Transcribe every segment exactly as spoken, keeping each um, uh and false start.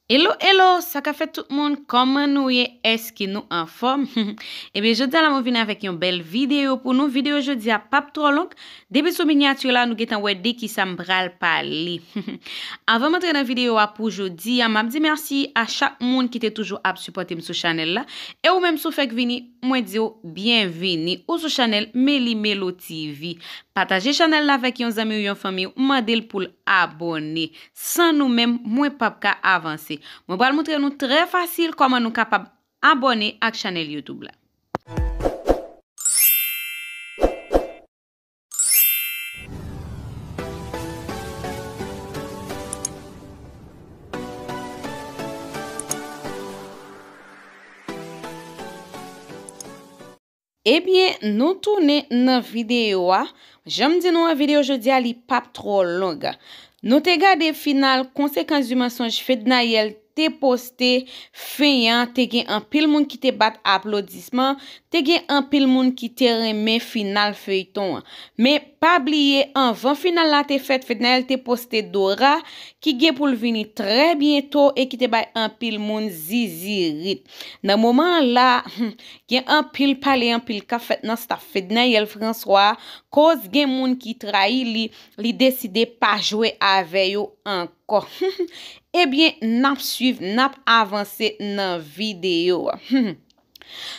Hello, hello, sa ka fèt tout moun? Kòman nou ye? Èske nou anfòm? Ebyen, jodi a la, mwen vin avèk yon bèl videyo pou nou. Videyo jodi a p ap twò long. Depi sou minyati la, nou gentan wè de kisa m pral pale. Anvan m antre nan videyo a pou jodi a, m ap di mèsi a chak moun ki te toujou ap sipòte m sou chanèl la. E ou menm, si w fèk vini, mwen di w byenvini. Ou sou chanèl Meli Melo T V. Pataje chanèl la avèk yon zanmi w, yon fanmi w, mande l pou l abòne. San nou menm, mwen p ap ka avanse. Mwen pral montre nou trè fasil kòman nou kapab abòne ak chanèl YouTube la. Ebyen, nou tounen nan videyo a. Jan m di nou an, videyo jodi a, li p ap twò long. Nou te gade final konsekans di mansonj Fednaelle te poste fen an, te gen anpil moun ki te bat aplodisman, te gen anpil moun ki te renmen final feyton an. Men pa bliye, anvan final la te fèt, Fednaelle te poste Dora, ki gen pou l vini trè byento e ki te bay anpil moun zizirit. Nan moman an la, gen anpil pale, anpil k ap fèt nan staff Fednaelle François, koz gen moun ki trayi li, li deside pa jwe avè yo ankò. Ebyen, n ap swiv, n ap avanse nan videyo a.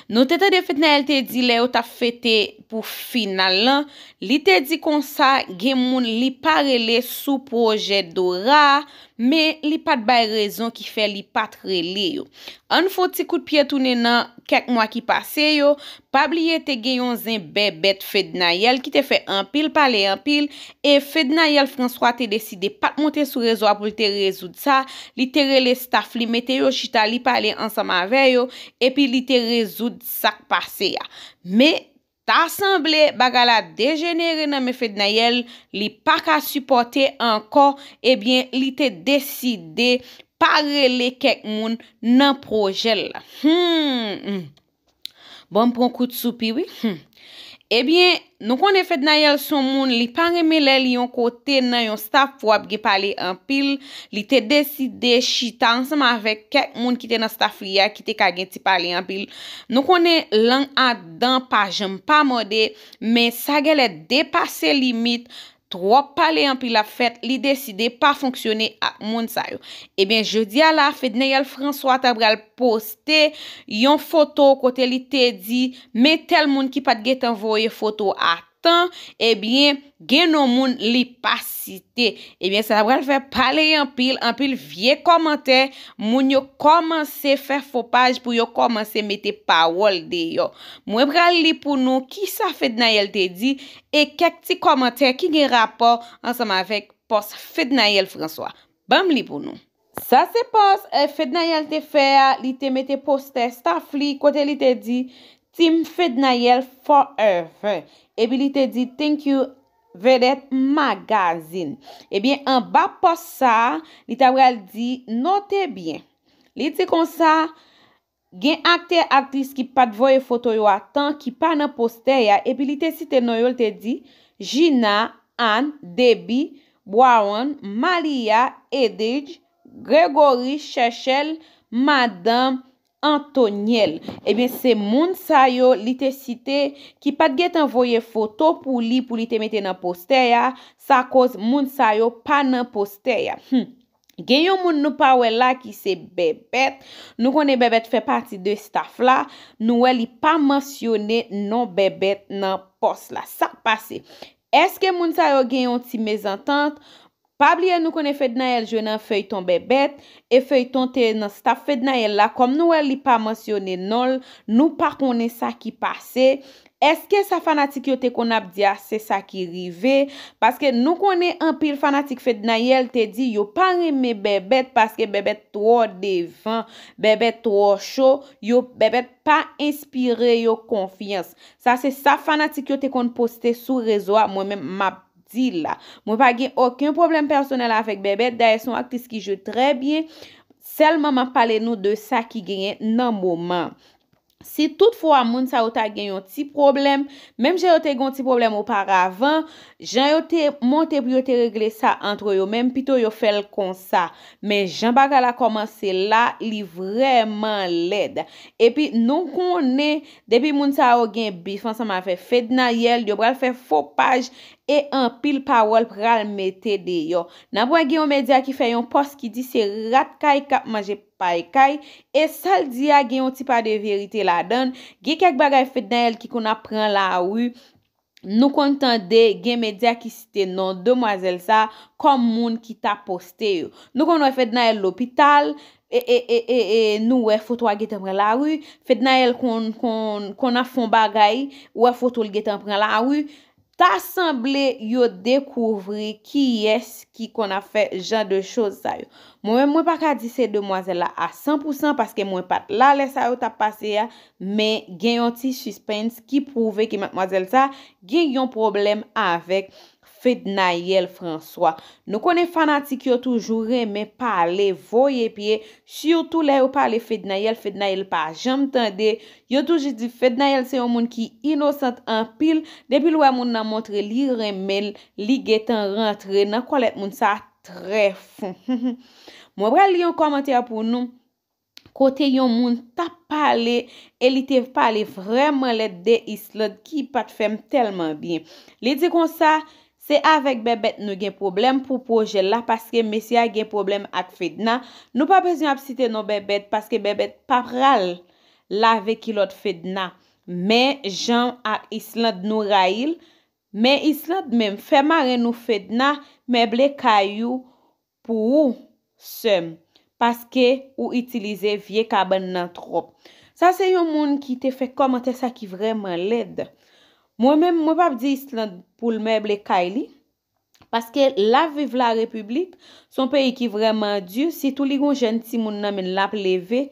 Nou te tande Fednaelle te di lè yo t ap fete pou final lan, li te di konsa gen moun li pa rele sou pwojè Dora, men li pa t bay rezon ki fè li pa t rele yo. Ann fè yon ti kout pye tounen nan kèk mwa ki pase yo. Pa bliye te gen yon zen bèbèt Fednaelle ki te fè anpil pale anpil, e Fednaelle François te deside pa t monte sou rezo a pou l te rezoud sa, li te rele staff li, mete yo chita, li pale ansanm avè yo, epi li te rezoud sa k pase a. Men, ta sanble bagay la dejenere nan men Fednaelle, li pa ka sipòte ankò, ebyen, li te deside pa rele kèk moun nan pwojè l la. Hmm. Bon, m pran kout soupi, wi. Hmm. Ebyen, nou konnen Fednaelle se yon moun, li pa renmen lè li yon kote nan yon staff pou ap gen pale anpil. Li te deside chita ansanm avèk kèk moun ki te nan staff li a, ki te ka gen ti pale anpil. Nou konnen lang a dan pa janm pa mòde, men sa genlè depase limit. Twòp pale anpil ap fèt, li deside pa fonksyone ak moun sa yo. Ebyen, jodi a la, Fednaelle François ta pral poste yon foto kote li te di, men tèl moun ki pa t gentan voye foto a tan, ebyen, gen non moun li pa site. Ebyen, sa ta pral fè pale anpil, anpil vye kòmantè, moun yo kòmanse fè fo paj pou yo kòmanse mete pawòl deyò. Mwen pral li pou nou kisa Fednaelle te di, e kèk ti kòmantè ki gen rapò ansanm avèk pòs Fednaelle François. Ban m li pou nou. Sa se pòs, eh, Fednaelle te fè a, li te mete postè staff li, kote li te di, Team Fednaelle forever. Epi li te di, Thank you, Vedette Magazine. Ebyen, anba pòs sa a, li ta pral di, Note byen. Li di konsa, Gen aktè, aktris ki pa t voye foto yo a tan, ki pa nan postè a, epi li te site non yo, li te di, Gina, Anne, Debbie, Bwaron, Malia, Edridge, Gregory, Chèchèl, Madanm Antonyèl. Ebyen, se moun sa yo li te site ki pa t gentan voye foto pou li, pou li te mete nan postè a, sa koz moun sa yo pa nan postè a. Hmm. Gen yon moun nou pa wè la ki se Bèbèt. Nou konnen Bèbèt fè pati de staff la. Nou wè li pa mansyone non Bèbèt nan pòs la. Sa k pase? Èske moun sa yo gen yon ti mezantant? Pa bliye nou konnen Fednaelle jwe nan feyton Bèbèt, e feyton te nan staff Fednaelle la. Kòm nou wè li pa mansyone non l, nou pa konnen sa ki pase. Èske sa fanatik yo te konn ap di a se sa ki rive? Paske nou konnen anpil fanatik Fednaelle te di yo pa renmen Bèbèt paske Bèbèt twò devan, Bèbèt twò cho, yo, Bèbèt pa enspire yo konfyans. Sa se sa fanatik yo te konn poste sou rezo a, mwen menm m ap di la. Mwen pa gen okenn pwoblèm pèsonèl avèk Bèbèt, dayè se yon aktris ki jwe trè byen, sèlman m ap pale nou de sa ki genyen nan moman. Si toutfwa moun sa yo ta gen yon ti pwoblèm, menm jan yo te gen yon ti pwoblèm oparavan, jan yo te monte pou yo te regle sa antre yo menm, pito yo fè l konsa. Men jan bagay la kòmanse la, li vrèman lèd. Epi nou konnen, depi moun sa yo gen bif ansanm avèk Fednaelle, yo pral fè fo paj e anpil pawòl pral mete deyò. Nan pwen gen yon medya ki fè yon pòs ki di se rat kay k ap manje pay kay, e sa l di a gen yon ti pa de verite ladan l. Gen kèk bagay Fednaelle ki konn ap pran lari, nou konn tande gen medya ki site non demwazèl sa kòm moun ki ta poste yo. Nou konn wè Fednaelle lopital, e, e, e, e, e nou wè foto a gentan pran lari. Fednaelle konn, konn, konn ap fè yon bagay, ou wè foto l gentan pran lari. Ta sanble yo dekouvri kiyès ki konn ap fè jan de choz sa yo. Mwen menm, mwen pa ka di se demwazèl la a san pou san paske mwen pa t la lè sa yo t ap pase a, men gen yon ti sispens ki pwouve ke madmwazèl sa gen yon pwoblèm avèk Fednaelle François. Nou konnen fanatik yo toujou renmen pale, voye pye, sitou lè yo pale Fednaelle, Fednaelle pa janm tande. Yo toujou di Fednaelle se yon moun ki inosant anpil, depi l wè moun nan montre li renmen l, li gentan rantre nan kòlèt moun sa trè fon. Mwen pral li yon kòmantè pou nou, kote yon moun t ap pale e li te pale vrèman lèd de Islande ki pa t fè m tèlman byen. Li di konsa, se avèk Bèbèt nou gen pwoblèm pou pwojè la paske mesye a gen pwoblèm ak Fedna. Nou pa bezwen ap site non Bèbèt paske Bèbèt pa pral lave kilòt Fedna. Men Jan ak Islande nou rayi l. Men Islande menm fè marenn ou Fedna meble kay ou pou ou, sè m, paske ou itilize vye kabann nan twòp. Sa se yon moun ki te fè kòmantè sa ki vrèman lèd. Mwen menm, mwen p ap di Islande pou l meble kay li, paske l ap viv la repiblik, se yon peyi ki vrèman di, sitou li gon jèn timoun nan men l ap leve,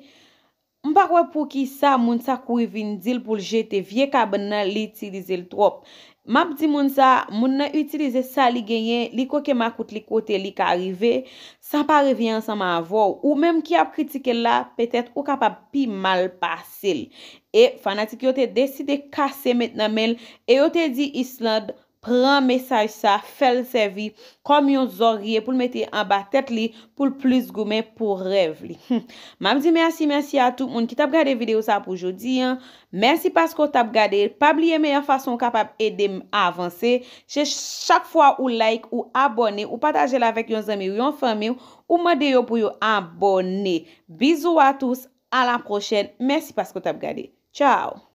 m pa kwè poukisa moun sa kouri vin di l pou l jete vye kabann nan, li itilize l twòp. M ap di moun sa, moun nan itilize sa li genyen, li koke makout li kote li ka rive, sa pa revyen ansanm avè w. Ou menm ki ap kritike l la, petèt ou kapab pi mal pase l. E fanatik yo te deside kase met nan men l, e yo te di Islande pran mesaj sa, fè l sèvi kòm yon zòrye pou l mete anba tèt li, pou l plis goumen pou rèv li. M ap di mèsi, mèsi a tout moun ki t ap gade videyo sa pou jodi a. Mèsi paske w t ap gade. Pa bliye meyè fason w kapab ede m avanse, se chak fwa ou like, ou abòne, ou pataje l avèk yon zanmi w, yon fanmi w, ou mande yo pou yo abòne. Bizou a tous, a la pwochèn. Mèsi paske w t ap gade. Tchao!